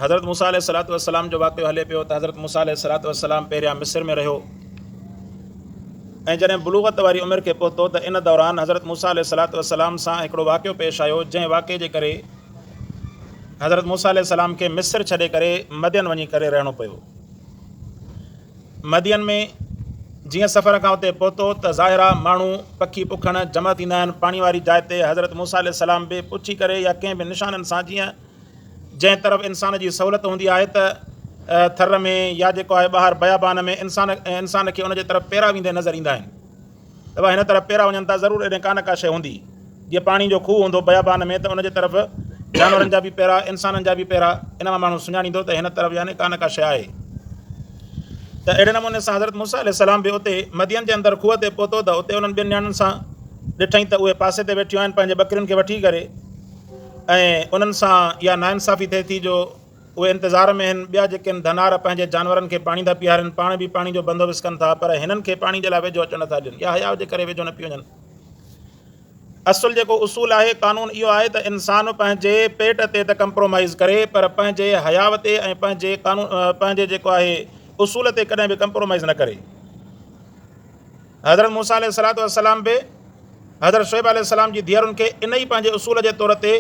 حضرت موسيٰ عليه الصلوة والسلام جو واقعو هلي پيو ته حضرت موسيٰ عليه الصلوة والسلام پهريان مصر ۾ رهيو ۽ جڏهن بلوغت واري عمر کي پهتو ته ان دوران حضرت موسيٰ عليه الصلوة والسلام سان هڪڙو واقعو پيش آيو جنهن واقعي جي ڪري حضرت موسيٰ عليه السلام کي مصر ڇڏي ڪري مدين وڃي ڪري رهڻو پيو. مدين ۾ جيئن سفر کان اتي پهتو ته ظاهر آ ماڻهو پکي پکڻ جمع ٿيندا آهن پاڻي واري جاء تي حضرت موسيٰ عليه السلام به پڇي ڪري يا ڪنهن به نشانن سان جيئن جنهن طرف انسان جي سهولت هوندي آهي ته ٿر ۾ يا جيڪو آهي ٻاهر بيابان ۾ انسان انسان کي ان جي طرف پيرا ويندي نظر ايندا آهن ته ڀاء هن طرف پيرا وڃن ٿا ضرور ايڏي ڪا نه ڪا شيء هوندي. جيئن پاڻي جو کوهه هوندو بيابان ۾ ته ان جي طرف جانورن جا به پيرا انسانن جا به پيرا ان مان ماڻهو سڃاڻيندو ته هن طرف يعني ڪا نه ڪا شيء آهي. ته اهڙي نموني سان حضرت موسيٰ عليه السلام به اتي مدين جي اندر کوهه تي پهتو ته اتي انهن ٻن نياڻين سان ڏٺائين ته اهي پاسي تي ويٺيون آهن پنهنجي ٻڪرين کي وٺي ڪري ۽ انهن سان اها ناانصافي ٿئي ٿي جو اهي انتظار ۾ آهن، ٻيا جيڪي آهن ڌنار پنهنجي جانورن کي پاڻي ٿا پيارين، پاڻ به پاڻي جو بندوبست ڪن ٿا پر هنن کي پاڻي جي لاء ويجهو اچڻ نٿا ڏين يا حياء جي ڪري ويجهو نه پيو وڃن. اصل جيڪو اصول آهي، قانون اهو آهي ته انسان پنهنجي پيٽ تي ته ڪمپرومائيز ڪري پر پنهنجي حياء تي ۽ پنهنجي قانون پنهنجي جيڪو آهي اصول تي ڪڏهن به ڪمپرومائيز نه ڪري. حضرت موسيٰ عليه الصلوة والسلام به حضرت شعيب عليه السلام جي ڌيئرن کي انهي پنهنجي اصول جي طور تي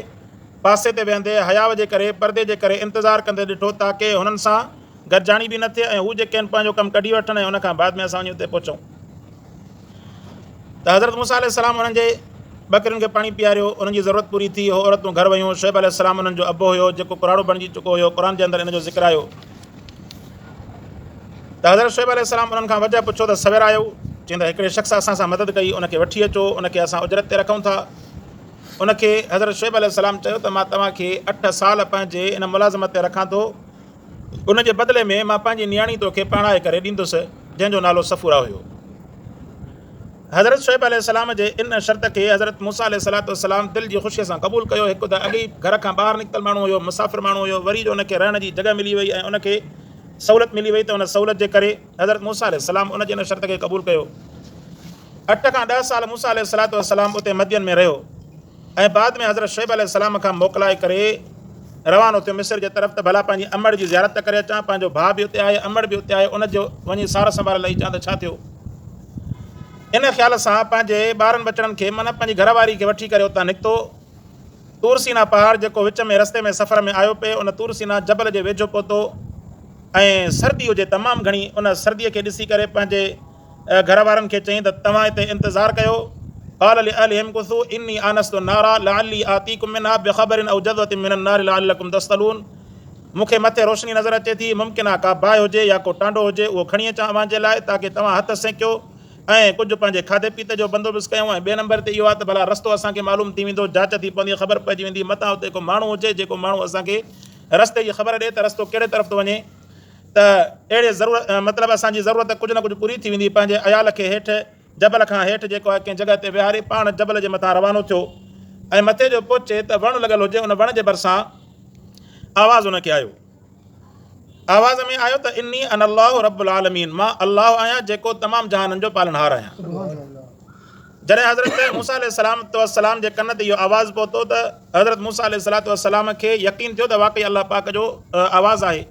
پاسي تي ويهندي حياء جي ڪري پردي جي ڪري انتظار ڪندي ڏٺو تاڪه هنن سان گڏجاڻي به نه ٿئي ۽ هو جيڪي آهن پنهنجو ڪم ڪڍي وٺن ۽ ان کان بعد ۾ اسان وڃي اتي پهچون ته حضرت موسيٰ عليه السلام انهن جي ٻڪرين کي پاڻي پياريو انهن جي ضرورت پوري ٿي هو عورتون گهر ويون شعيب عليه السلام انهن جو ابو هيو جيڪو ڪراڙو بڻجي چڪو هيو قرآن جي اندر ان جو ذڪر آيو ته حضرت شعيب عليه السلام انهن کان وجهه پڇيو ته سوير آيو؟ چيائين ته هڪڙي شخص اسان سان مدد ڪئي ان کي وٺي اچو ان کي اسان اجرت تي رکون ٿا. ان کي حضرت شعيب عليه السلام چيو ته مان توهان کي اٺ سال پنهنجي ان ملازمت تي رکان ٿو ان جي بدلي ۾ مان پنهنجي نياڻي توکي پرڻائي ڪري ڏيندس جنهن جو نالو صفورا هيو. حضرت شعيب عليه السلام جي ان شرط کي حضرت موسيٰ عليه الصلوة والسلام دل جي خوشيء سان قبول ڪيو. هڪ ته اڳي ئي گهر کان ٻاهر نڪتل ماڻهو هيو، مسافر ماڻهو هيو، وري جو ان کي رهڻ جي جڳهه ملي وئي ۽ ان کي سهولت ملي وئي ته ان سهولت جي ڪري حضرت موسيٰ عليه السلام ان جي ان شرط کي قبول ڪيو. اٺ کان ڏهه سال موسيٰ عليه الصلوة والسلام اتي مدين ۾ رهيو ۽ بعد ۾ حضرت شعيب عليه السلام کان موڪلائي ڪري روانو ٿيو مصر جي طرف ته ڀلا پنهنجي امڙ جي زيارت ته ڪري اچان، پنهنجو ڀاء به اتي آهي، امڙ به اتي آهي، ان جو وڃي سار سنڀال لهي اچان ته ڇا ٿيو. ان خيال سان پنهنجي ٻارن ٻچڙن کي معنيٰ پنهنجي گهر واري کي وٺي ڪري اتان نڪتو. طور سينا پهاڙ جيڪو وچ ۾ رستي ۾ سفر ۾ آيو پئي ان طور سينا جبل جي ويجهو پهتو ۽ سردي هجي تمام گهڻي ان سردي کي ڏسي ڪري پنهنجي گهر وارن کي چيائين ته توهان هتي انتظار ڪيو قال لاهلهم امڪثوا اني آنست نارا لعلي آتيڪم منها بخبر او جذوة من النار لعلڪم تصطلون مون کي مٿي روشني نظر اچي ٿي ممڪن آهي ڪا باهه هجي يا ڪو ٽانڊو هجي اهو کڻي اچان اوهان جي لاء تاڪه توهان هٿ سيڪيو ۽ ڪجهه پنهنجي کاڌي پيتي جو بندوبست ڪيون ۽ ٻئي نمبر تي اهو آهي ته ڀلا رستو اسان کي معلوم ٿي ويندو جاچ ٿي پوندي خبر پئجي ويندي متان اتي ڪو ماڻهو هجي جيڪو ماڻهو اسان کي رستي جي خبر ڏئي ته رستو ڪهڙي طرف ٿو وڃي ته اهڙي ضرورت مطلب اسان جي ضرورت ڪجهه نه ڪجهه پوري ٿي ويندي پنهنجي عيال کي هيٺ جبل کان هيٺ جيڪو آهي ڪنهن جڳهه تي ويهاري پاڻ جبل جي مٿان روانو ٿيو ۽ مٿي جو پهچي ته وڻ لڳل هجي ان وڻ جي ڀرسان آواز ان کي آيو آواز ۾ آيو ته اني انا الله رب العالمين مان الله آهيان جيڪو تمام جهانن جو پالڻهار آهيان. جڏهن حضرت موسيٰ عليه السلام والسلام جي ڪن تي اهو آواز پهتو ته حضرت موسيٰ عليه الصلوة والسلام کي يقين ٿيو ته واقعي الله پاڪ جو آواز آهي.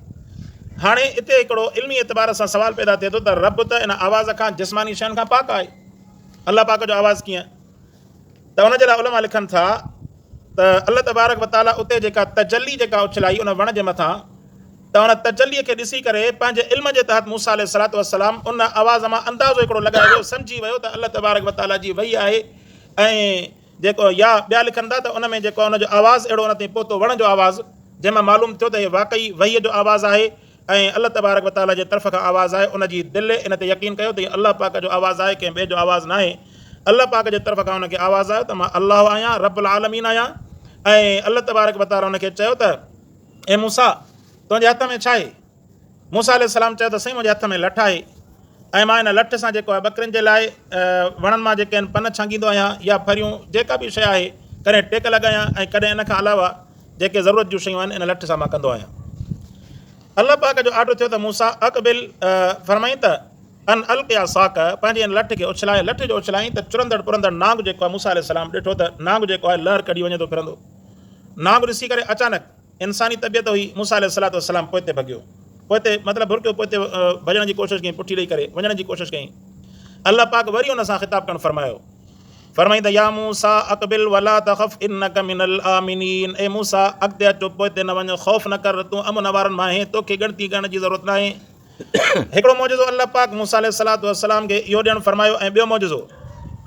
هاڻي اتي هڪڙو علمي اعتبار سان سوال پيدا ٿئي ٿو ته رب ته ان آواز کان جسماني شين کان پاڪ آهي. الله پاڪ جو آواز ڪيئن؟ ته ان جي لاء علماء لکن ٿا ته الله تبارڪ وتعاليٰ اتي جيڪا تجلي جيڪا اڇلائي ان وڻ جي مٿان ته ان تجليء کي ڏسي ڪري پنهنجي علم جي تحت موسيٰ عليه الصلوة والسلام ان آواز مان اندازو هڪڙو لڳائي ويو، سمجهي ويو ته الله تبارڪ وتعاليٰ جي وحي آهي ۽ جيڪو يا ٻيا لکن ٿا ته ان ۾ جيڪو ان جو آواز اهڙو ان تائين پهتو وڻ جو آواز جنهن مان معلوم ٿيو ته هي واقعي وحي جو آواز آهي ۽ الله تبارڪ وتعاليٰ جي طرف کان آواز آهي ان جي دل ان تي يقين ڪيو ته هي الله پاڪ جو آواز آهي ڪنهن ٻئي جو آواز ناهي الله پاڪ جي طرف کان ان کي آواز آيو ته مان الله آهيان رب العالمين آهيان ۽ الله تبارڪ وتعاليٰ ان کي چيو ته اي موسيٰ! تنهنجي هٿ ۾ ڇا آهي؟ موسيٰ عليه السلام چيو ته سائين منهنجي هٿ ۾ لٺ آهي ۽ مان ان لٺ سان جيڪو آهي ٻڪرين جي لاء وڻن مان جيڪي آهن پن ڇانگيندو آهيان يا ڦريون جيڪا به شيء آهي ڪڏهن ٽيڪ لڳايان ۽ ڪڏهن ان کان علاوه جيڪي ضرورت جون شيون آهن ان لٺ سان مان ڪندو آهيان. الله پاڪ جو آرڊر ٿيو ته موسيٰ اقبل فرمائين ته ان الق عصاک پنهنجي ان لٺ کي اڇلاء لٺ جو اڇلائين ته چرندڙ پرندڙ نانگ جيڪو آهي موسيٰ عليه السلام ڏٺو ته نانگ جيڪو آهي لهر ڪڍي وڃي ٿو ڦرندو نانگ ڏسي ڪري اچانڪ. انساني طبيعت هئي، موسيٰ عليه الصلوة والسلام پوئتي ڀڳيو. پوئتي مطلب ڀرڪيو پوئتي ڀڄڻ جي ڪوشش ڪيائين، پٺي ڏئي ڪري وڃڻ جي ڪوشش ڪيائين. الله پاڪ وري ان سان خطاب ڪرڻ فرمايو. فرمائين ته يا موسيٰ اقبل ولا تخف انک من الآمنين اي موسيٰ اڳتي اچ پوئتي نه وڃ، خوف نه ڪر، تون امن وارن مان آهين، توکي ڳڻتي ڪرڻ جي ضرورت ناهي. هڪڙو معجزو الله پاڪ موسيٰ عليه الصلوة والسلام کي اهو ڏيڻ فرمايو ۽ ٻيو معجزو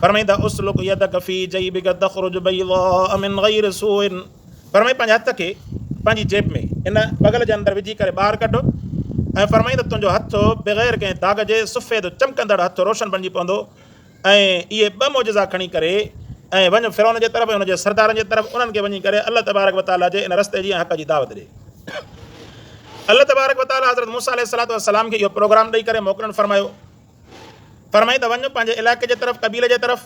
فرمائين ته اسلڪ يدک في جيبک تخرج بيضاء من غير سوء فرمائين پنهنجي هٿ کي پنهنجي جيب ۾ ان بغل جي اندر وجهي ڪري ٻاهر ڪڍ ۽ فرمائين ته تنهنجو هٿ بغير ڪنهن داغ جي سفيد چمڪندڙ هٿ روشن بڻجي پوندو ۽ اهي ٻه معجزا کڻي ڪري ۽ وڃ فرعون جي طرف ۽ ان جي سردارن جي طرف انهن کي وڃي ڪري الله تبارڪ وتعاليٰ جي ان رستي جي ۽ حق جي دعوت ڏي. الله تبارڪ وتعاليٰ حضرت موسيٰ عليه الصلوة والسلام کي اهو پروگرام ڏئي ڪري موڪلڻ فرمايو. فرمائين ته وڃ پنهنجي علائقي جي طرف، قبيلي جي طرف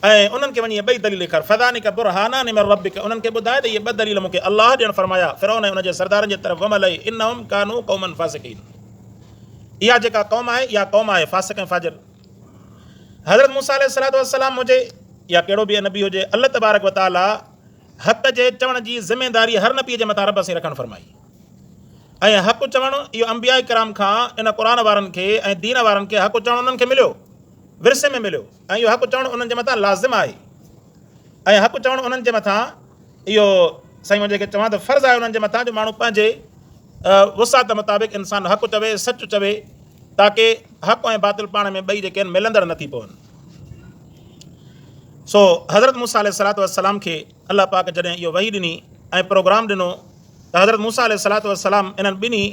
۽ انهن کي وڃي اهي ٻئي دليل ڏيکار. فذانڪ برهانان من ربڪ انهن کي ٻڌاء ته اهي ٻه دليل مون کي الله ڏيڻ فرمايا فرعون ۽ ان جي سردارن جي طرف وملئ انهم ڪانوا قوما فاسقين اها جيڪا قوم آهي اها قوم آهي فاسق ۽ فاجر. حضرت موسيٰ عليه الصلوة والسلام هجي يا ڪهڙو به نبي هجي الله تبارڪ وتعاليٰ حق جي چوڻ جي ذميداري هر نبي جي مٿان رب سين رکڻ فرمائي ۽ حق چوڻ اهو انبياء ڪرام کان ان قرآن وارن کي ۽ دين وارن کي حق چوڻ انهن کي مليو ورثي ۾ مليو ۽ اهو حق چوڻ انهن جي مٿان لازم آهي ۽ حق چوڻ انهن جي مٿان اهو سائين منهنجي کي چوان ته فرض آهي انهن جي مٿان جو ماڻهو پنهنجي وسعت مطابق انسان حق چوي سچ چوي تاڪه حق ۽ باطل پاڻ ۾ ٻئي جيڪي آهن ملندڙ نه ٿي پون. سو حضرت موسيٰ عليه الصلوة والسلام کي الله پاڪ جڏهن اهو وحي ڏني ۽ پروگرام ڏنو ته حضرت موسيٰ عليه الصلوة والسلام انهن ٻنهي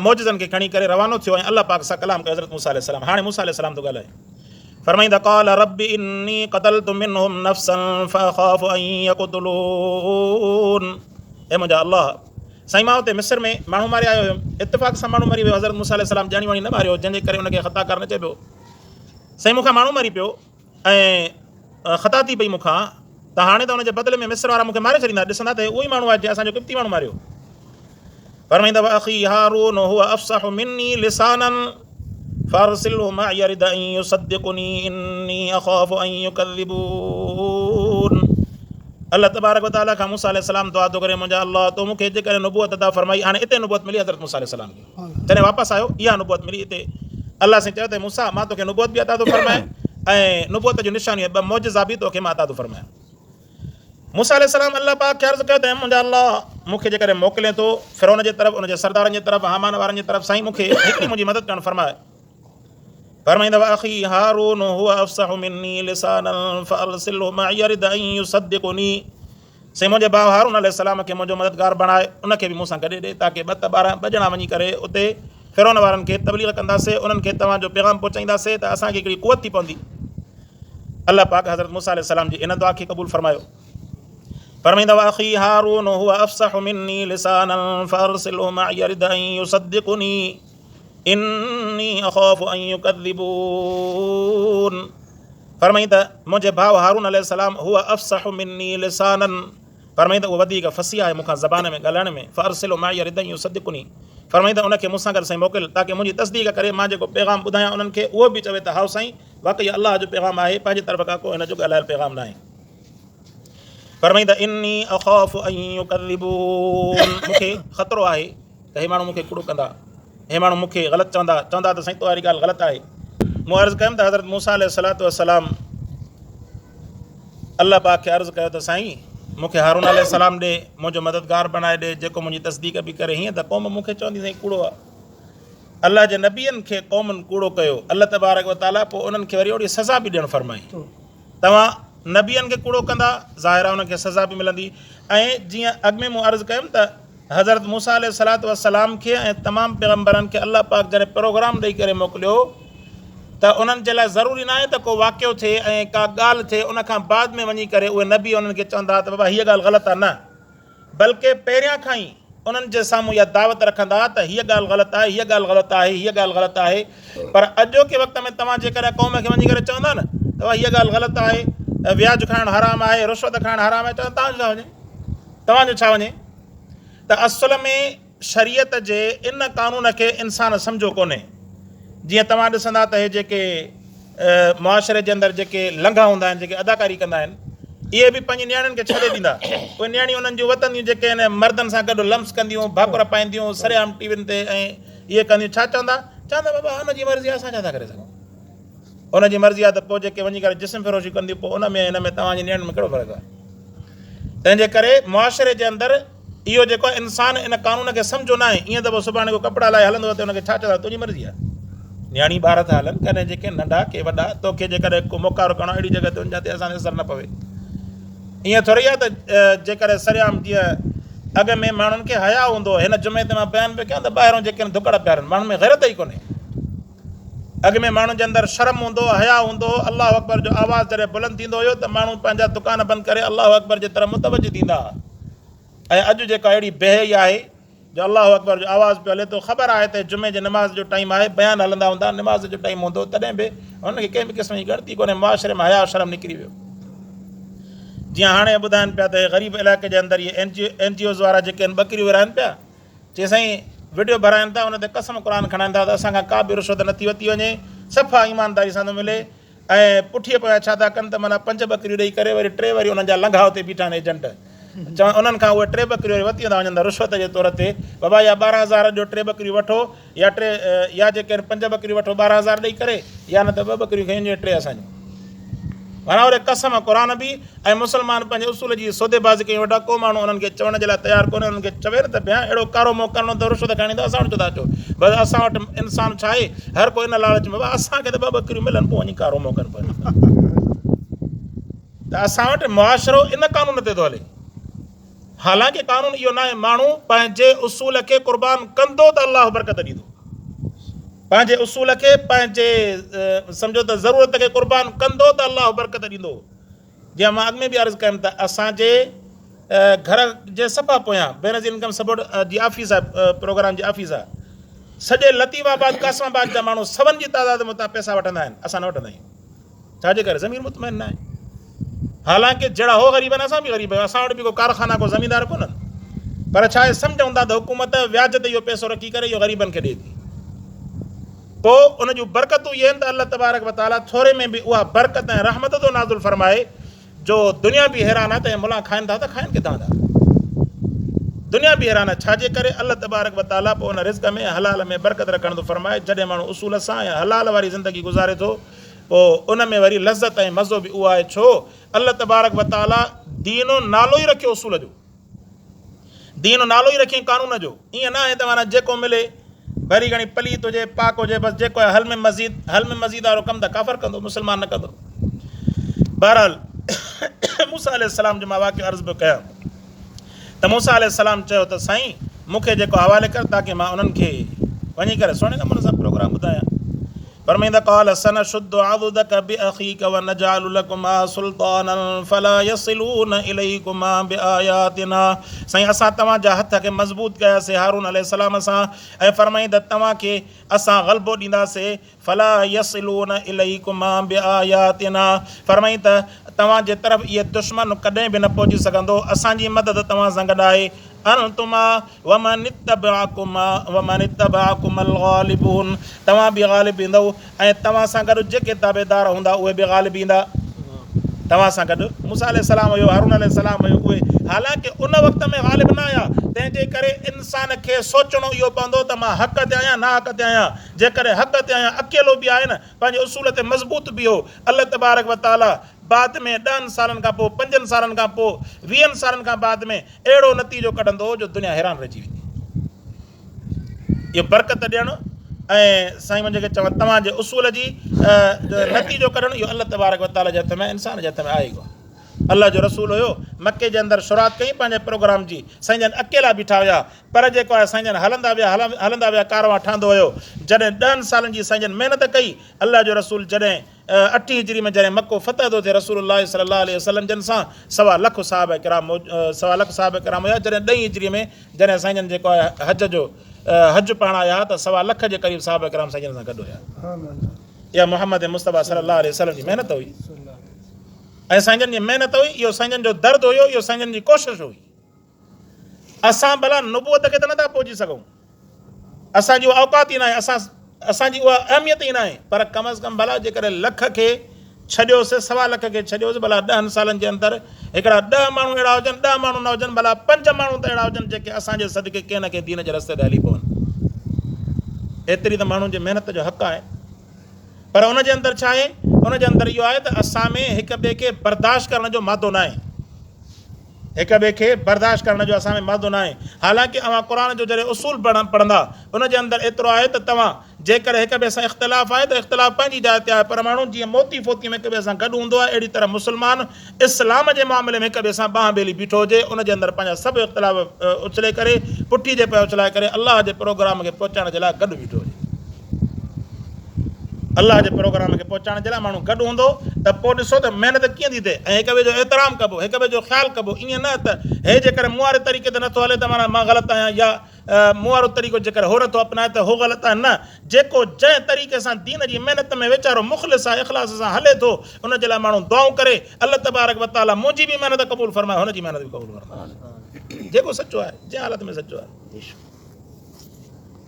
معجزن کي کڻي ڪري روانو ٿيو ۽ الله پاڪ سان ڪلام ڪيو حضرت موسيٰ عليه السلام هاڻي موسيٰ عليه السلام ٿو ڳالهائي فرمائيندا قال رب اني قتلت منهم نفسا فاخاف ان يقتلون اي منهنجا الله سائين مان اتي مصر ۾ ماڻهو ماري آيو هيم، اتفاق سان ماڻهو مري ويو، حضرت موسيٰ عليه السلام ڄاڻي واڻي نه ماريو، جنهن جي ڪري ان کي خطاڪار نه چئبو. سائين مون کان ماڻهو مري پيو ۽ خطا ٿي پئي مون کان ته هاڻي ته ان جي بدلي ۾ مصر وارا مون کي ماري ڇڏيندا، ڏسندا ته هي اهو ئي ماڻهو آهي جنهن اسان جو قبطي ماڻهو ماريو. فرمائيندا واخي هارون هو افصح مني لسانا فارسله معي رد ان يصدقني اني اخاف ان يكذبون الله تبارڪ وتعالي کان موسيٰ عليه السلام دعا ٿو ڪري منهنجا الله تو مون کي جيڪڏهن نبوت عطا فرمائي هاڻي اتي نبوت ملي حضرت موسيٰ عليه السلام کي جڏهن واپس آيو اها نبوت ملي اتي الله سائين چيو ته موسيٰ مان توکي نبوت به عطا ٿو فرمايان ۽ نبوت جون نشانيون ٻه معجزا به توکي مان عطا ٿو فرمايان موسيٰ عليه السلام الله پاڪ کي عرض ڪيو ته منهنجا الله مون کي جيڪڏهن موڪلين ٿو فرعون جي طرف ان جي سردارن جي طرف هامان وارن جي طرف سائين مون کي هڪڙي منهنجي مدد ڪرڻ فرماء فرمائيندا واخي هارون هو افصح مني لسانا فارسله معي يرد ان يصدقني سائين منهنجي ڀاء هارون عليه السلام کي منهنجو مددگار بڻائي ان کي به مون سان گڏي ڏي تاڪه ٻه ته 12 ٻه ڄڻا وڃي ڪري اتي فرعون وارن کي تبليغ ڪنداسي انهن کي توهان جو پيغام پهچائينداسي ته اسان کي هڪڙي قوت ٿي پوندي الله پاڪ حضرت موسيٰ عليه السلام جي ان دعا کي قبول فرمايو. فرمائيندا واخي هارون هو افصح مني لسانا فارسله معي يرد ان يصدقني اني اخاف ان يكذبون فرمائيندا منهنجي ڀاء هارون عليه السلام هو افصح مني لسانا فرمائيندا اهو وڌيڪ فصيح آهي مون کان زبان ۾ ڳالهائڻ ۾ فارسله معي يرد ان يصدقني فرمائيندا ان کي مون سان گڏ سائين موڪل تاڪه منهنجي تصديق ڪري مان جيڪو پيغام ٻڌايان انهن کي اهو به چوي ته هائو سائين واقعي الله جو پيغام آهي، پنهنجي طرف کان ڪو هن جو ڳالهايل پيغام ناهي. فرمائين ته اني اخاف ان يڪذبون مون کي خطرو آهي ته هي ماڻهو مون کي ڪوڙو ڪندا، هي ماڻهو مون کي غلط چوندا، چوندا ته سائين تو واري ڳالهه غلط آهي. مون عرض ڪيم ته حضرت موسيٰ عليه الصلوة والسلام الله پاڪ کي عرض ڪيو ته سائين مون کي هارون عليه السلام ڏي، منهنجو مددگار بڻائي ڏي، جيڪو منهنجي تصديق به ڪري، هيئن ته قوم مون کي چوندي سائين ڪوڙو آهي. الله جي نبين کي قومن ڪوڙو ڪيو، الله تبارڪ و تعاليٰ پوء انهن کي وري اوڙي سزا به ڏيڻ فرمائي. توهان نبين کي ڪوڙو ڪندا، ظاهر آهي انهن کي سزا به ملندي ۽ جيئن اڳ ۾ مون عرض ڪيم ته حضرت موسيٰ عليه الصلوة والسلام کي ۽ تمام پيغمبرن کي الله پاڪ جڏهن پروگرام ڏئي ڪري موڪليو ته انهن جي لاء ضروري ناهي ته ڪو واقعو ٿئي ۽ ڪا ڳالهه ٿئي ان کان بعد ۾ وڃي ڪري اهي نبي انهن کي چوندا ته بابا هيء ڳالهه غلط آهي نه بلڪه پهريان کان ئي انهن جي سامهون اها دعوت رکندا ته هيء ڳالهه غلط آهي، هيء ڳالهه غلط آهي، هيء ڳالهه غلط آهي، پر اڄوڪي وقت ۾ توهان جيڪڏهن قوم کي وڃي ڪري چوندا نه ته هيء ڳالهه غلط آهي، وياج کائڻ حرام آهي، رشوت کائڻ حرام آهي، چوندا توهان جو ڇا وڃي؟ توهان جو ڇا وڃي؟ ته اصل ۾ شريعت جي ان قانون کي انسان سمجهيو ڪونهي. جيئن توهان ڏسندا ته هي جيڪي معاشري جي اندر جيڪي لنگها هوندا آهن، جيڪي اداڪاري ڪندا آهن، اهي به پنهنجي نياڻين کي ڇڏي ڏيندا. اهي نياڻيون انهن جون وتنديون جيڪي ان مردن سان گڏ لمس ڪنديون، ڀاڪر پائينديون، سرعام ٽي وين تي ۽ اهي ڪنديون ڇا چوندا؟ چوندا بابا ان جي مرضي آهي اسان ڇا ٿا ڪري سگهون. ان جي مرضي آهي ته پوء جيڪي وڃي ڪري جسم فروشي ڪنديون پوء ان ۾ ۽ هن ۾ توهان جي نياڻين ۾ ڪهڙو فرق آهي. تنهن جي ڪري معاشري جي اندر اهو جيڪو آهي انسان ان قانون کي سمجهيو ناهي ائين ته پوء سڀاڻي ڪو ڪپڙا لاهي هلندو ته ان کي ڇا چوندا تنهنجي مرضي آهي نياڻي ٻار ٿا هلن ڪڏهن جيڪي ننڍا ڪي وڏا توکي جيڪڏهن ڪو موقعو ڪرڻو اهڙي جڳهه تي وڃ جتي اسان تي اثر نه پوي ائين ٿوري آهي ته جيڪڏهن سرعام جيئن اڳ ۾ ماڻهن کي حيا هوندو هن جمعي تي مان بيان پيو ڪيان ته ٻاهرون جيڪي ڌڪڙ پيا هلن ماڻهن ۾ غيرت ئي ڪونهي اڳ ۾ ماڻهن جي اندر شرم هوندو هو، حياء هوندو هو، الله اڪبر جو آواز جڏهن بلند ٿيندو هيو ته ماڻهو پنهنجا دڪان بند ڪري الله اڪبر جي طرف متوجه ٿيندا ها ۽ اڄ جيڪا اهڙي بي حيائي آهي جو الله اڪبر جو آواز پيو هلي ٿو، خبر آهي ته جمعي جي نماز جو ٽائيم آهي، بيان هلندا هوندا، نماز جو ٽائيم هوندو تڏهن به هنن کي ڪنهن به قسم جي ڳڻتي ڪونهي، معاشري مان حياء شرم نڪري ويو. جيئن هاڻي ٻڌائن پيا ته غريب علائقي جي اندر اهي اين جي اوز وارا جيڪي آهن ٻڪريون ورهائن پيا، چي سائين وڊيو ڀرائن ٿا ان تي قسم قرآن کڻائن ٿا ته اسان کان ڪا به رشوت نٿي وتي وڃي صفا ايمانداري سان ٿو ملي ۽ پٺيء پويان ڇا ٿا ڪن ته معنيٰ پنج ٻڪريون ڏئي ڪري وري ٽي وري انهن جا لنگها اتي بيٺا آهن ايجنٽ چون انهن کان اهي ٽي ٻڪريون وري وتي ٿا وڃن ته رشوت جي طور تي بابا يا 12,000 ڏيو ٽي ٻڪريون وٺو يا ٽي يا جيڪي آهن پنج ٻڪريون وٺو 12,000 ڏئي ڪري يا نه ته ٻه ٻڪريون کڻي وڃو ٽي اسان جون. معنيٰ اهي قسم قرآن به ۽ مسلمان پنهنجي اصول جي سوديبازي ڪيون ويٺا ڪو ماڻهو انهن کي چوڻ جي لاء تيار ڪونهي انهن کي چوي نه ته ڀيان اهڙو ڪارو منهن ڪرڻو ته رشوت کائڻي ته اسان وٽ ڇو ٿا اچو بس اسان وٽ انسان ڇا آهي هر ڪو ان لالچ ۾ بابا اسان کي ته ٻه ٻڪريون ملن پوء وڃي ڪارو منهن ڪن پيا ته اسان وٽ معاشرو ان قانون تي ٿو هلي. حالانڪه قانون اهو ناهي، ماڻهو پنهنجي اصول کي قربان ڪندو ته الله برڪت ڏيندو. پنهنجي اصول کي پنهنجي سمجهو ته ضرورت کي قربان ڪندو ته الله برڪت ڏيندو. جيئن مان اڳ ۾ به عرض ڪيم ته اسان جي گهر جي صفا پويان بينظير انڪم سپورٽ جي آفيس آهي، پروگرام جي آفيس آهي. سڄي لطيف آباد قاسم آباد جا ماڻهو سون جي تعداد ۾ اتان پئسا وٺندا آهن، اسان نه وٺندا آهيون. ڇا جي ڪري ضمير مطمئن ناهي. حالانڪه جهڙا هو غريب آهن اسان به غريب آهيون، اسان وٽ به ڪو ڪارخانا ڪو زميندار ڪونهن، پر ڇا اهي سمجهون ٿا ته حڪومت وياج تي اهو پئسو رکي ڪري اهو غريبن کي ڏئي ٿي. پوء ان جون برڪتون اهي آهن ته الله تبارڪ وتعاليٰ ٿوري ۾ به اها برڪت ۽ رحمت ٿو نازل فرمائي جو دنيا به حيران آهي ته اهي ملان کائن ٿا ته کائن ڪٿان ٿا. دنيا به حيران آهي ڇا جي ڪري الله تبارڪ وتعاليٰ پوء ان رزق ۾ حلال ۾ برڪت رکڻ ٿو فرمائي. جڏهن ماڻهو اصول سان ۽ حلال واري زندگي گذاري ٿو پوء ان ۾ وري لذت ۽ مزو به اهو آهي ڇو الله تبارڪ و تعالي دين نالو ئي رکيو اصول جو دين نالو ئي رکيائين قانون جو ائين نه آهي ته معنيٰ جيڪو ملي ڀلي گهڻي پليت هجي پاڪ هجي بس جيڪو آهي هل ۾ مزيد هل ۾ مزيد وارو ڪم ته ڪافر ڪندو مسلمان نه ڪندو. بهرحال موسيٰ عليه السلام جو مان واقعو عرض پيو ڪيان ته موسيٰ عليه السلام چيو ته سائين مون کي جيڪو حوالي ڪر تاڪه مان انهن کي وڃي ڪري سهڻي نموني سان پروگرام ٻڌايان. فرمائيندا قال سنشد عضدك باخيك ونجعل لكما سلطانا فلا يصلون اليكما باياتنا سائين اسان توهان جا هٿ کي مضبوط ڪياسي هارون عليه السلام سان ۽ فرمائيندا توهان کي اسان غلبو ڏينداسي فلا يصلون اليڪما بآياتنا فرمائين ته توهان جي طرف اهي دشمن ڪڏهن به نه پهچي سگهندو، اسان جي مدد توهان سان گڏ آهي، انتما ومن اتبعڪما ومن اتبعڪما الغالبون توهان به غالب ايندؤ ۽ توهان سان گڏ جيڪي تابعدار هوندا اهي به غالب ايندا. توهان سان گڏ موسيٰ عليه السلام هيو، هارون عليه السلام هيو، اهي حالانڪه ان وقت ۾ غالب نه آيا، تنهن جي ڪري انسان کي سوچڻو اهو پوندو ته مان حق تي آهيان ناحق تي آهيان، جيڪڏهن حق تي آهيان اڪيلو به آهي نه پنهنجي اصول تي مضبوط بيهو، الله تبارڪ و تعاليٰ بعد ۾ ڏهن سالن کان پوء، پنجن سالن کان پوء، ويهن سالن کان بعد ۾ اهڙو نتيجو ڪڍندو جو دنيا حيران رهجي ويندي. اهو برڪت ڏيڻ ۽ سائين منهنجي کي چوان توهان جي اصول جي نتيجو ڪڍڻ اهو الله تبارڪ و تعاليٰ جي هٿ ۾ انسان جي هٿ ۾ آهي ڪونه. الله جو رسول هيو مڪي جي اندر شروعات ڪئي پنهنجي پروگرام جي سائين جن اڪيلا بيٺا هيا پر جيڪو آهي سائين جن هلندا ويا هلندا ويا ڪاروان ٺهندو ويو جڏهن ڏهن سالن جي سائين جن محنت ڪئي الله جو رسول جڏهن اٺين هجري ۾ جڏهن مڪو فتح ٿو ٿئي رسول الله صلي الله عليه وسلم جن سان سوا لک صحابه ڪرام سوا لک صحابه ڪرام هيا جڏهن ڏهين هجري ۾ جڏهن سائين جن جيڪو آهي حج جو حج پاڻ آيا ته سوا لک جي قريب صحابه ڪرام سائين جن سان گڏ هيا. اها محمد مصطفيٰ صلي الله عليه وسلم جي محنت هئي ۽ سائين جن جي محنت هئي اهو سائين جن جو درد هيو اهو سائين جن جي ڪوشش هئي. اسان ڀلا نبوت کي ته نٿا پهچي سگهون اسان جي اها اوقات ئي ناهي اسان اسان جي اها اهميت ئي ناهي پر ڪم از ڪم ڀلا جيڪڏهن لک کي ڇڏيوس، سوا لک کي ڇڏيوس، ڀلا ڏهن سالن جي اندر هڪڙا ڏهه ماڻهو اهڙا هجن، ڏهه ماڻهو نه هجن، ڀلا پنج ماڻهو ته اهڙا هجن جيڪي اسان جي صدقي ڪنهن نه ڪنهن دين جي رستي تي هلي پون. ايتري ته ماڻهن جي محنت جو حق آهي. پر ان جي اندر ڇا آهي؟ ان جي اندر اهو آهي ته اسان ۾ هڪ ٻئي کي برداشت ڪرڻ جو مادو ناهي. هڪ ٻئي کي برداشت ڪرڻ جو اسان ۾ مادو ناهي. حالانڪه اوهان قرآن جو جڏهن اصول پڙهندا ان جي اندر ايترو آهي ته توهان جيڪڏهن هڪ ٻئي سان اختلاف آهي ته اختلاف پنهنجي جاء تي آهي پر ماڻهو جيئن موتي فوتي ۾ هڪ ٻئي سان گڏ هوندو آهي اهڙي طرح مسلمان اسلام جي معاملي ۾ هڪ ٻئي سان ٻانهن ٻيلي بيٺو هجي ان جي اندر پنهنجا سڀ اختلاف اڇلي ڪري پٺي جي پويان اڇلائي ڪري الله جي پروگرام کي پهچائڻ جي لاء گڏ بيٺو هجي. الله جي پروگرام کي پهچائڻ جي لاء ماڻهو گڏ هوندو ته پوء ڏسو ته محنت ڪيئن ٿي ٿئي ۽ هڪ ٻئي جو احترام ڪبو، هڪ ٻئي جو خيال ڪبو، ائين نه ته هي جيڪڏهن مون واري طريقي تي نٿو هلي ته معنيٰ مان غلط آهيان يا مون وارو طريقو جيڪڏهن هو نٿو اپنائي ته هو غلط آهي، نه جيڪو جنهن طريقي سان دين جي محنت ۾ ويچارو مخلص آهي اخلاص سان هلي ٿو ان جي لاء ماڻهو دعائون ڪري الله تبارڪ وتعاليٰ منهنجي به محنت قبول فرمائي هن جي محنت به قبول فرمائي جيڪو سچو آهي جنهن حالت ۾ سچو آهي.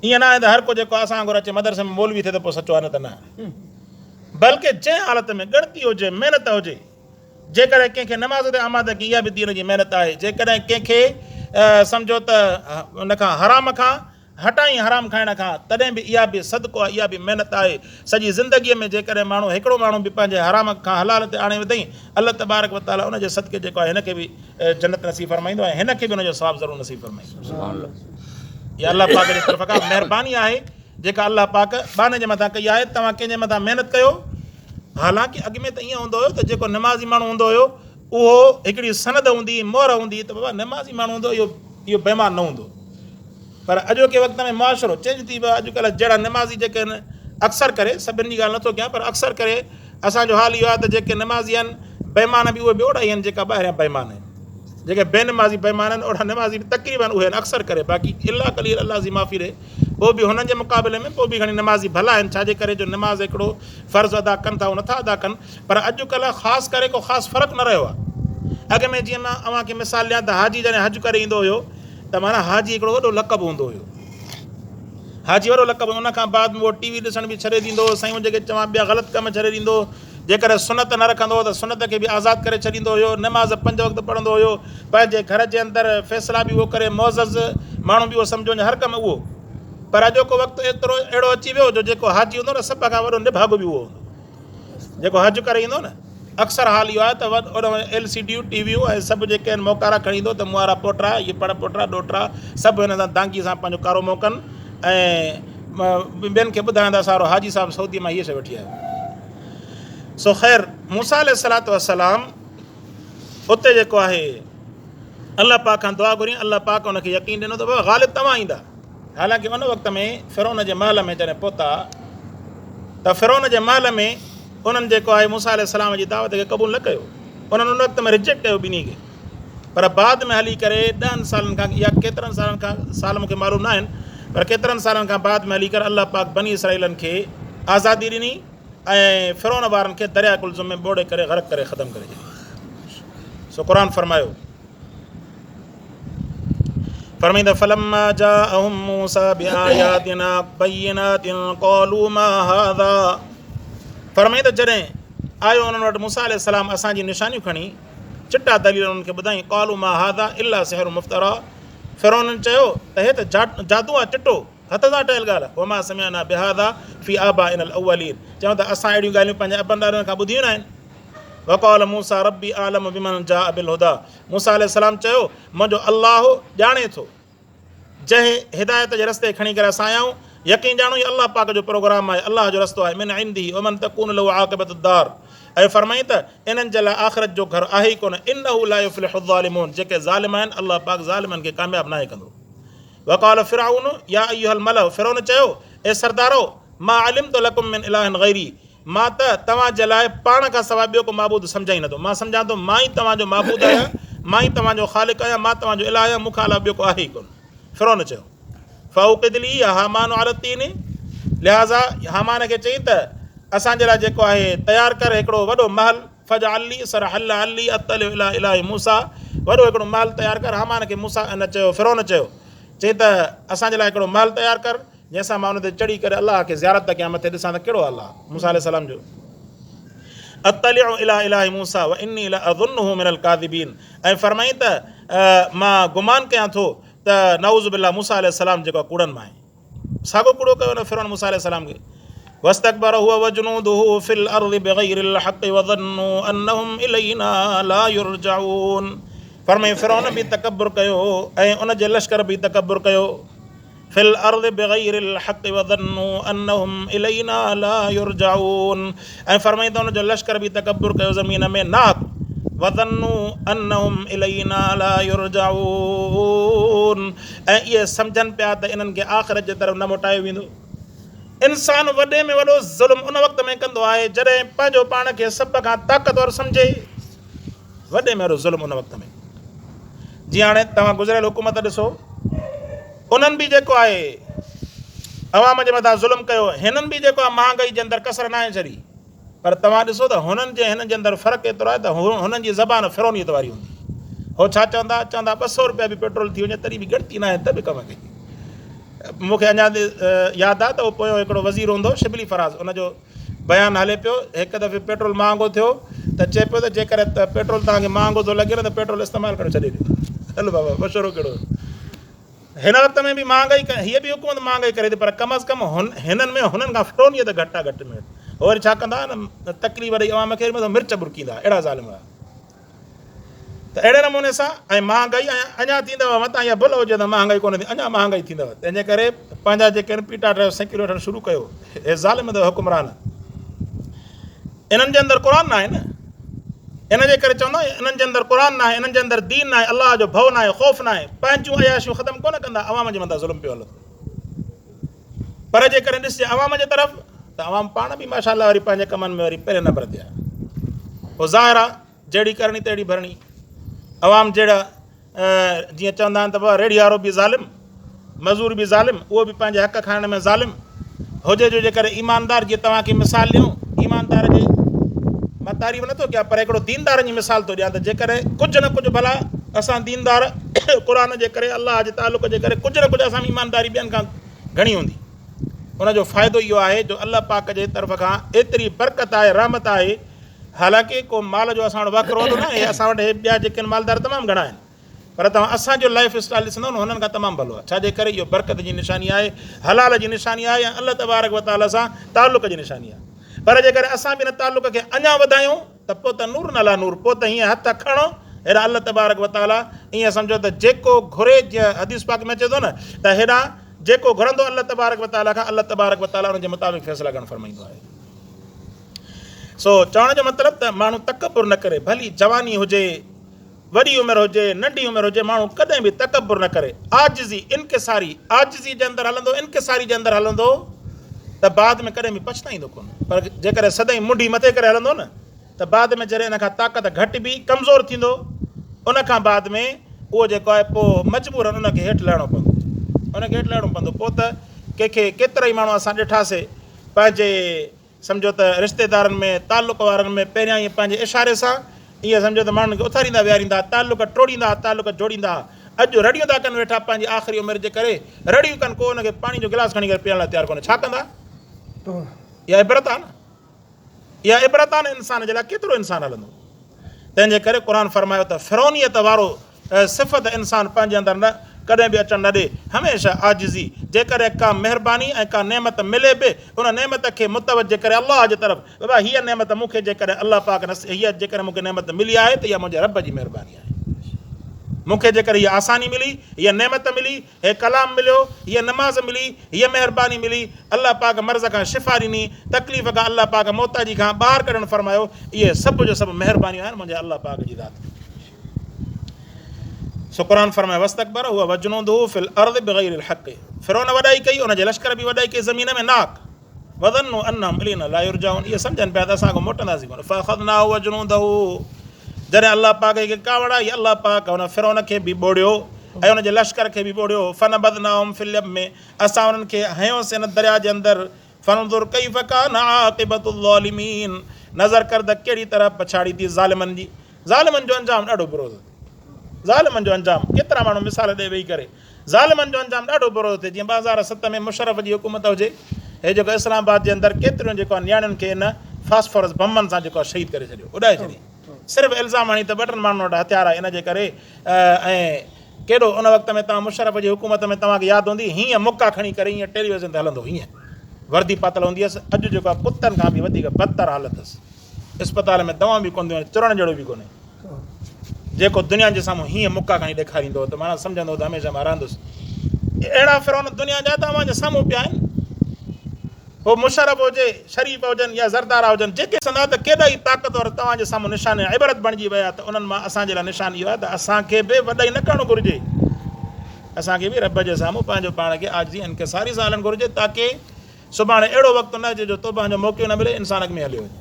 ائين نه آهي ته هر ڪو جيڪو اسان وانگر اچي مدرسي ۾ مولوي ٿئي ته پوء سچو آهي نه ته نه بلڪه جنهن حالت ۾ ڳڻتي هجي محنت هجي جيڪڏهن ڪنهن کي نماز تي آمادگي اها به دين جي محنت آهي جيڪڏهن ڪنهن کي سمجهو ته ان کان حرام کان هٽائين حرام کائڻ کان تڏهن به اها به صدقو آهي اها به محنت آهي سڄي زندگي ۾ جيڪڏهن ماڻهو هڪڙو ماڻهو به پنهنجي حرام کان حلال تي آڻي وڌئين الله تبارڪ وتعاليٰ ان جي صدقي جيڪو آهي هن کي به جنت نصيب فرمائيندو ۽ هن کي به ان جو ثواب ضرور نصيب فرمائيندو. اها الله پاڪ جي طرف کان مهرباني آهي جيڪا الله پاڪ ٻانهي جي مٿان ڪئي آهي توهان ڪنهن جي مٿان محنت ڪيو حالانڪه اڳ ۾ ته ائين هوندو هيو ته جيڪو نمازي ماڻهو هوندو هيو اهو هڪڙي سند هوندي هئي مهر هوندي هئي ته بابا نمازي ماڻهو هوندو اهو اهو بيمان نه هوندو پر اڄوڪي وقت ۾ معاشرو چينج ٿي ويو آهي اڄڪلهه جهڙا نمازي جيڪي آهن اڪثر ڪري سڀني جي ڳالهه نٿو ڪيان پر اڪثر ڪري اسان جو حال اهو آهي ته جيڪي نمازي آهن بيمان به اهي به اوڙا ئي آهن جيڪا ٻاهريان بيمان آهن جيڪي بي نمازي بيمان آهن اوڙا نمازي به تقريبا اهي آهن اڪثر ڪري باقي الا قليل الله جي معافي ڏي پوء به هنن جي مقابلي ۾ پوء به گهڻي نمازي ڀلا آهن ڇاجي ڪري جو نماز هڪڙو فرض ادا ڪن ٿا اهو نٿا ادا ڪن پر اڄڪلهه خاص ڪري ڪو خاص فرق نه رهيو آهي اڳ ۾ جيئن مان اوهان کي مثال ڏيان ته حاجي جڏهن حج ڪري ايندو هيو ته معنيٰ حاجي هڪڙو وڏو لقب هوندو هيو حاجي وڏو لقب ان کان بعد ۾ اهو ٽي وي ڏسڻ به ڇڏي ڏيندو هو سائين جيڪي چوان ٻيا غلط ڪم ڇڏي ڏيندو هو جيڪڏهن سنت نه رکندو هو ته سنت کي به آزاد ڪري ڇڏيندو هيو نماز پنج وقت پڙهندو هيو پنهنجي گهر جي اندر فيصلا به اهو ڪري معزز ماڻهو به اهو سمجهو وڃي هر ڪم اهو پر اڄوڪو وقت ايترو اهڙو اچي ويو جو جيڪو حاجي هوندو نه سڀ کان وڏو نڀاڳو به اهو هوندو جيڪو حج ڪري ايندو نه اڪثر حال اهو آهي ته اوڏانهن ايل سي ڊيون ٽي ويون ۽ سڀ جيڪي آهن موڪارا کڻي ايندو ته مون وارا پوٽرا اهي پڙ پوٽرا ڏوٽرا سڀ هن سان دانگي سان پنهنجو ڪارو منهن ڪن ۽ ٻين کي ٻڌائين ته اسان وارو حاجي صاحب سعودي مان هيء شيء وٺي آيو سو خير موسيٰ عليه الصلوة والسلام اتي جيڪو آهي الله پاڪ کان دعا گهري الله پاڪ ان کي يقين ڏنو ته بابا غالب توهان ايندا حالانڪه ان وقت ۾ فرعون جي محل ۾ جڏهن پهتا ته فرعون جي محل ۾ انهن جيڪو آهي موسيٰ عليه السلام جي دعوت کي قبول نه ڪيو انهن ان وقت ۾ ريجيڪٽ ڪيو ٻنهي کي پر بعد ۾ هلي ڪري ڏهن سالن کان يا ڪيترن سالن کان سال مونکي معلوم نه آهن پر ڪيترن سالن کان بعد ۾ هلي ڪري الله پاڪ بني اسرائيلن کي آزادي ڏني ۽ فرعون وارن کي درياء قلزم ۾ ٻوڙي ڪري غرق ڪري ختم ڪري ڇڏيو سو قرآن فرمايو فرمائيندا فلما جاءهم موسى بآياتنا بينات قالوا ما هذا فرمائيندا جڏهن آيو انهن وٽ موسيٰ عليه السلام اسان جي نشانيون کڻي چٽا دليل انهن کي ٻڌائين قالوا ما هذا الا سحر مفترا فرعون چيو ته هي ته جادو آ چٽو هٿ سان ٺهيل ڳالهه وما سمعنا بهذا في آبائنا الاولين چيو ته اسان اهڙيون ڳالهيون پنهنجي ابن ڏاڏن کان ٻڌيون ناهن وقال موسيٰ ربي اعلم بمن جاء بالهدى موسيٰ عليه السلام چيو، منهنجو الله ڄاڻي ٿو، جنهن هدايت جي رستي کڻي ڪري اسان آيا آهيون، يقين ڄاڻو هي الله پاڪ جو پروگرام آهي، الله جو رستو آهي، من عنده ومن تڪون له عاقبة الدار ۽ فرمائين ته انهن جي لاء آخرت جو گهر آهي ئي ڪونه، انه لا يفلح الظالمون جيڪي ظالم آهن الله پاڪ ظالمن کي ڪامياب ناهي ڪندو. وقال فرعون يا ايها الملأ فرعون چيو، اي سردارؤ! ما علمت لڪم من اله غيري مان ته توهان جي لاء پاڻ کان سواء ٻيو ڪو معبود سمجهان ئي نٿو. مان سمجهان ٿو مان ئي توهان جو معبود آهيان، مان ئي توهان جو خالق آهيان، مان توهان جو اله آهيان، مون کان علاوه ٻيو ڪو آهي ئي ڪونه. فرعون چيو. فاوقد لي يا هامان علي الطين لهٰذا هامان کي چئين ته اسان جي لاء جيڪو آهي تيار ڪر هڪڙو وڏو محل فاجعل لي صرحا لعلي اطلع الي اله موسيٰ وڏو هڪڙو محل تيار ڪر هامان کي موسيٰ نه چيو فرعون چيو چئين ته اسان جي لاء هڪڙو محل تيار ڪر جنهن سان مان ان تي چڙهي ڪري الله کي زيارت ته ڪيان مٿي ڏسان ته ڪهڙو الله موسيٰ عليه السلام جو. اطلع الي اله موسيٰ واني لاظنه من الڪاذبين ۽ فرمائين ته مان گمان ڪيان ٿو ته نعوذ بالله موسيٰ عليه السلام جيڪو آهي ڪوڙن مان آهي. ساڳو ڪوڙو ڪيو نه فرعون موسيٰ عليه السلام کي. واستڪبر هو وجنوده في الارض بغير الحق وظنوا انهم الينا لا يرجعون فرمائين فرعون به تڪبر ڪيو ۽ ان جي لشڪر به تڪبر ڪيو. في الارض بغير الحق وظنوا انهم الينا لا يرجعون ۽ فرمائين ته ان جو لشڪر به تڪبر ڪيو زمين ۾ ناحق وظنوا انهم الينا لا يرجعون ۽ اهي سمجهن پيا ته انهن کي آخرت جي طرف نه موٽايو ويندو. انسان وڏي ۾ وڏو ظلم ان وقت ۾ ڪندو آهي جڏهن پنهنجو پاڻ کي سڀ کان طاقتور سمجهي. وڏي ۾ وڏو ظلم ان وقت ۾ جيئن هاڻي توهان گذريل حڪومت ڏسو انهن به جيڪو آهي عوام جي مٿان ظلم ڪيو هنن به جيڪو آهي مهانگائي جي اندر ڪسر ناهي ڇڏي پر توهان ڏسو ته هنن جي هنن جي اندر فرق ايترو آهي ته هنن جي زبان فرعونيت واري هوندي هو ڇا چوندا چوندا 200 روپيا به پيٽرول ٿي وڃي تڏهن به ڳڻتي ناهي ته به ڪم کي مون کي اڃا ياد آهي ته اهو پويون هڪڙو وزير هوندو شبلي فراز ان جو بيان هلي پيو، هڪ دفعي پيٽرول مهانگو ٿيو ته چئي پيو ته جيڪڏهن پيٽرول توهان کي مهانگو ٿو لڳي نه ته پيٽرول استعمال ڪرڻ ڇڏي ڏيو. هل بابا مشورو ڪهڙو هيو. هن وقت ۾ به مهانگائي هيء به حڪومت مهانگائي ڪري ٿي پر ڪم از ڪم هنن ۾ هنن کان فرونيت گهٽ آهي گهٽ ۾ گهٽ. هو وري ڇا ڪندا هئا نه تڪليف ڏئي عوام کي وري مرچ ٻرڪيندا هئا اهڙا ظالم هئا. ته اهڙي نموني سان ۽ مهانگائي اڃا ٿيندو متان اها ڀل هجي ته مهانگائي ڪونه ٿي اڃا مهانگائي ٿيندو تنهن جي ڪري پنهنجا جيڪي آهن پيٽا ڊرائيو سيڪيور وٺڻ شروع ڪيو هي ظالم اٿو حڪمران انهن جي اندر قرآن ناهي نه ان جي ڪري چوندا انهن جي اندر قرآن ناهي انهن جي اندر دين ناهي الله جو ڀؤ ناهي خوف ناهي پنهنجون عياشيون ختم ڪونه ڪندا عوام جي مٿان ظلم پيو هلندو پر جيڪڏهن ڏسجي عوام جي طرف ته عوام پاڻ به ماشاء الله وري پنهنجي ڪمن ۾ وري پهرين نمبر تي آهي پوء ظاهر آهي جهڙي ڪرڻي تهڙي ڀرڻي عوام جهڙا جيئن چوندا آهن ته بابا ريڙهي وارو به ظالم مزور به ظالم اهو به پنهنجي حق کائڻ ۾ ظالم هجي جو جيڪڏهن ايماندار جيئن توهان کي مثال ڏيون ايماندار جي مان تعريف نٿو ڪيان پر هڪڙو ديندارن جي مثال ٿو ڏيان ته جيڪڏهن ڪجهه نه ڪجهه ڀلا اسان ديندار قرآن جي ڪري الله جي تعلق جي ڪري ڪجهه نه ڪجهه اسان ۾ ايمانداري ٻين کان گهڻي هوندي ان جو فائدو اهو آهي جو الله پاڪ جي طرف کان ايتري برڪت آهي رحمت آهي حالانڪه ڪو مال جو اسان وٽ وهڪرو وڏو نه آهي اسان وٽ هي ٻيا جيڪي آهن مالدار تمام گهڻا آهن پر توهان اسان جو لائف اسٽائل ڏسندو نه هنن کان تمام ڀلو آهي ڇا جي ڪري اهو برڪت جي نشاني آهي حلال جي نشاني آهي ۽ الله تبارڪ وتعاليٰ سان تعلق جي نشاني آهي پر جيڪڏهن اسان به ان تعلق کي اڃا وڌايون ته پوء ته نور نه لا نور پوء ته هيئن هٿ کڻو هيڏانهن الله تبارڪ وتعاليٰ ائين سمجهو ته جيڪو گهري جيئن حديث پاڪ ۾ اچي ٿو نه ته هيڏانهن جيڪو گهرندو الله تبارڪ وتعاليٰ کان الله تبارڪ وتعاليٰ ان جي مطابق فيصلا ڪرڻ فرمائيندو آهي. سو چوڻ جو مطلب ته ماڻهو تڪبر نه ڪري، ڀلي جواني هجي، وڏي عمر هجي، ننڍي عمر هجي، ماڻهو ڪڏهن به تڪبر نه ڪري. عاجزي، انڪساري، عاجزي جي اندر هلندو، انڪساري جي اندر هلندو ته بعد ۾ ڪڏهن به پڇتائيندو ڪونه. پر جيڪڏهن سدائين منڍي مٿي ڪري هلندو نه ته بعد ۾ جڏهن ان کان طاقت گهٽبي، ڪمزور ٿيندو، ان کان بعد ۾ اهو جيڪو آهي پوء مجبورن ان کي هيٺ لهڻو پوندو. ان کي هيٺ لهڻو پوندو. پوء ته ڪنهن کي ڪيترائي ماڻهو اسان ڏٺاسي پنهنجي سمجهو ته رشتيدارن ۾ تعلق وارن ۾ پهريان ائين پنهنجي اشاري سان ائين سمجهو ته ماڻهن کي اٿاريندا ويهاريندا ها، تعلق ٽوڙيندا ها، تعلق جوڙيندا ها. اڄ رڙيون ٿا ڪن ويٺا پنهنجي آخري عمر جي ڪري رڙيون ڪن ڪو ان کي پاڻي جو گلاس کڻي ڪري پيئڻ لاء تيار ڪونهي ڇا ڪندا؟ اها عبرت آهي نه اها عبرت آهي نه انسان جي لاء ڪيترو انسان هلندو تنهن جي ڪري قرآن فرمايو ته فرعونيت وارو صفت انسان پنهنجي اندر نه ڪڏهن به اچڻ نه ڏي. هميشه عاجزي، جيڪڏهن ڪا مهرباني ۽ ڪا نعمت ملي به ان نعمت کي متوجه ڪري الله جي طرف، بابا هيء نعمت مون کي جيڪڏهن الله پاڪ نصيب هيء جيڪڏهن مون کي نعمت ملي آهي ته اها منهنجي رب جي مهرباني آهي. مون کي جيڪڏهن هيء آساني ملي، هيء نعمت ملي، هي ڪلام مليو، هيء نماز ملي، هيء مهرباني ملي، الله پاڪ مرض کان شفا ڏني، تڪليف کان الله پاڪ محتاجي کان ٻاهر ڪڍڻ فرمايو، اهي سڀ جو سڀ مهربانيون آهن منهنجي الله پاڪ جي ذات جون. سو قرآن فرمايو واستڪبر هو وجنوده في الارض بغير الحق فرعون وڏائي ڪئي ان جي لشڪر به وڏائي ڪئي زمين ۾ ناحق وظنوا انهم الينا لا يرجعون اهي سمجهن پيا ته اسان کان موٽنداسين ڪونه فاخذناه وجنوده جڏهن الله پاڪ کي ڪاوڙ آئي الله پاڪ ان فرعون کي به ٻوڙيو ۽ ان جي لشڪر کي به ٻوڙيو فنبذناهم في اليم اسان انهن کي هنيوسين دريا جي اندر فانظر ڪيف ڪان عاقبة الظالمين نظر ڪر ته ڪهڙي طرح پڇاڙي ٿي ظالمن جي ظالمن جو انجام ڏاڍو برو ٿو ٿئي. ظالمن جو انجام، ڪيترا ماڻهو مثال ڏئي ويهي ڪري، ظالمن جو انجام ڏاڍو برو ٿو ٿئي، جيئن 2007 ۾ مشرف جي حڪومت هجي، هي جيڪو اسلام آباد جي اندر ڪيتريون جيڪو آهي نياڻين کي ان فاسفورس بمن سان جيڪو آهي شهيد ڪري ڇڏيو، اڏائي ڇڏي. صرف الزام هڻي ته ٻه ٽن ماڻهن وٽ هٿيار آهي ان جي ڪري ۽ ڪيڏو ان وقت ۾ توهان مشرف جي حڪومت ۾ توهان کي ياد هوندي هيئن مڪا کڻي ڪري هيئن ٽيليويزن تي هلندو هيئن وردي پاتل هوندي هيس اڄ جيڪو آهي ڪتن کان به وڌيڪ بدتر حالت اٿس اسپتال ۾ دوائون به ڪونه ٿيون چرڻ جهڙو به ڪونهي جيڪو دنيا جي سامهون هيئن مڪا کڻي ڏيکاريندو هو ته معنيٰ سمجهندو هو ته هميشه مان رهندس اهڙا فرعون دنيا جا ته اوهان جي سامهون پيا آهن پوء مشرف هجي، شريف هجن يا زردارا هجن، جيڪي ڏسندا ته ڪيڏا ئي طاقتور توهان جي سامهون نشان عبرت بڻجي ويا ته انهن مان اسان جي لاء نشان اهو آهي ته اسان کي به وڏائي نه ڪرڻ گهرجي. اسان کي به رب جي سامهون پنهنجو پاڻ کي عاجزي ۽ انڪساري سان هلڻ گهرجي تاڪه سڀاڻي اهڙو وقت نه اچي جو توبه جو موقعو نه ملي انسان اڳ ۾ هليو وڃي.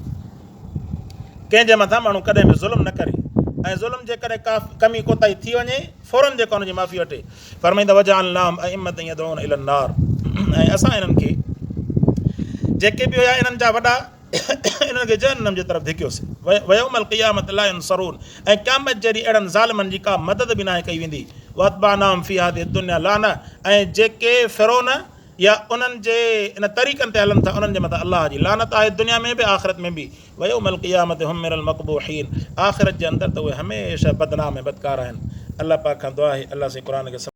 ڪنهن جي مٿان ماڻهو ڪڏهن به ظلم نه ڪري ۽ ظلم جيڪڏهن ڪا ڪمي ڪوتاهي ٿي وڃي فوراً جيڪو ان جي معافي وٺي. فرمائيندا وجعلناهم ائمة يدعون الي النار ۽ اسان انهن کي جيڪي به هيا انهن جا وڏا انهن کي جهنم جي طرف ڌڪيوسين ويوم القيامة لا ينصرون ۽ قيامت جي ڏينهن اهڙن ظالمن جي ڪا مدد به ناهي ڪئي ويندي واتبعناهم في هذه الدنيا لعنة ۽ جيڪي فرعون يا انهن جي ان طريقن تي هلن ٿا انهن جي مٿان الله جي لعنت آهي دنيا ۾ به آخرت ۾ به ويوم القيامة هم من المقبوحين آخرت جي اندر ته اهي هميشه بدنام ۽ بدڪار آهن الله پاڪ کان دعا آهي الله سائين قرآن کي.